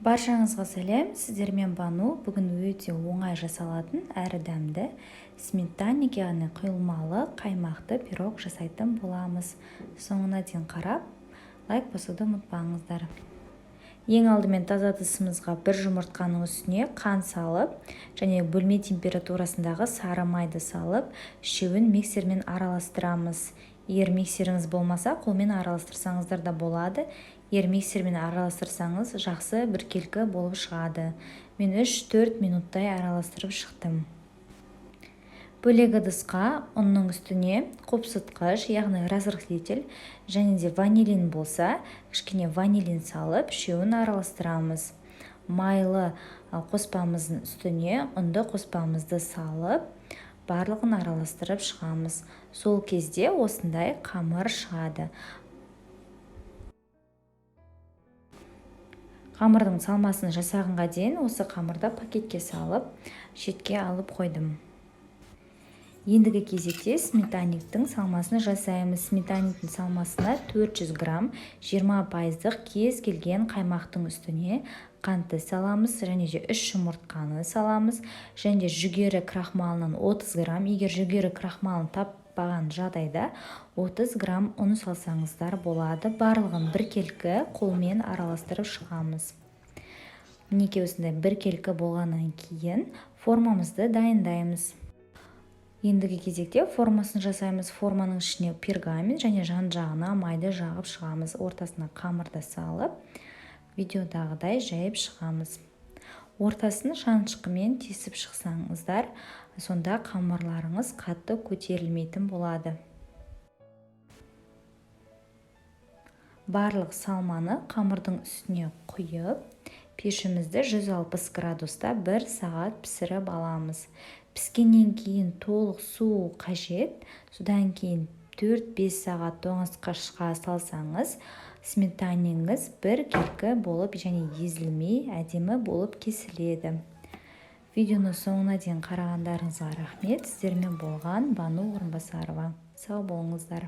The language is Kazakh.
Баршаңызға сәлем, сіздермен Бану. Бүгін өте оңай жасалатын әрі дәмді сметанник, яғни құйылмалы қаймақты пирог жасайтын боламыз. Соңына дейін қарап, лайк басуды ұмытпаңыздар. Ең алдымен таза ыдысымызға бір жұмыртқаның үстіне қан салып, және бөлме температурасындағы сары майды салып, үшеуін миксермен араластырамыз. Егер миксеріңіз болмаса, қолмен араластырсаңыздар да болады. Егер миксермен араластырсаңыз, жақсы біркелкі болып шығады. Мен 3-4 минуттай араластырып шықтым. Бөлек ыдысқа ұнның үстіне қопсытқыш, яғни разрыхлитель, және де ванилин болса, кішкене ванилин салып, үшеуін араластырамыз. Майлы қоспамыздың үстіне ұнды қоспамызды салып, барлығын араластырып шығамыз. Сол кезде осындай қамыр шығады. Қамырдың салмасын жасағанға дейін осы қамырды пакетке салып, шетке алып қойдым. Ендігі кезекте сметанниктің салмасын жасаймыз. Сметанниктің салмасына 400 грамм 20%-дық кез келген қаймақтың үстіне қантты саламыз, және де 3 жұмыртқаны саламыз, және де жүгері крахмалынан 30 грамм. Егер жүгері крахмалын таппаған жағдайда 30 грамм ұн салсаңыздар болады. Барлығын біркелкі қолмен араластырып шығамыз. Мінекей, осындай біркелкі болғаннан кейін формамызды дайындаймыз. Ендігі кезекте формасын жасаймыз. Форманың ішіне пергамент және жан-жағына майды жағып шығамыз. Ортасына қамырды салып, видеодағыдай жайып шығамыз. Ортасын шанышқымен тесіп шықсаңыздар, сонда қамырларыңыз қатты көтерілмейтін болады. Барлық салманы қамырдың үстіне құйып, пешімізді 160 градуста 1 сағат пісіріп аламыз. Піскеннен кейін толық су қажет. Содан кейін 4-5 сағат тоңазытқышқа салсаңыз, сметанеңіз біркелкі болып және езілмей әдемі болып кесіледі. Видеоны соңына дейін қарағандарыңызға рахмет. Сіздермен болған Бану Орынбасарова. Сау болыңыздар.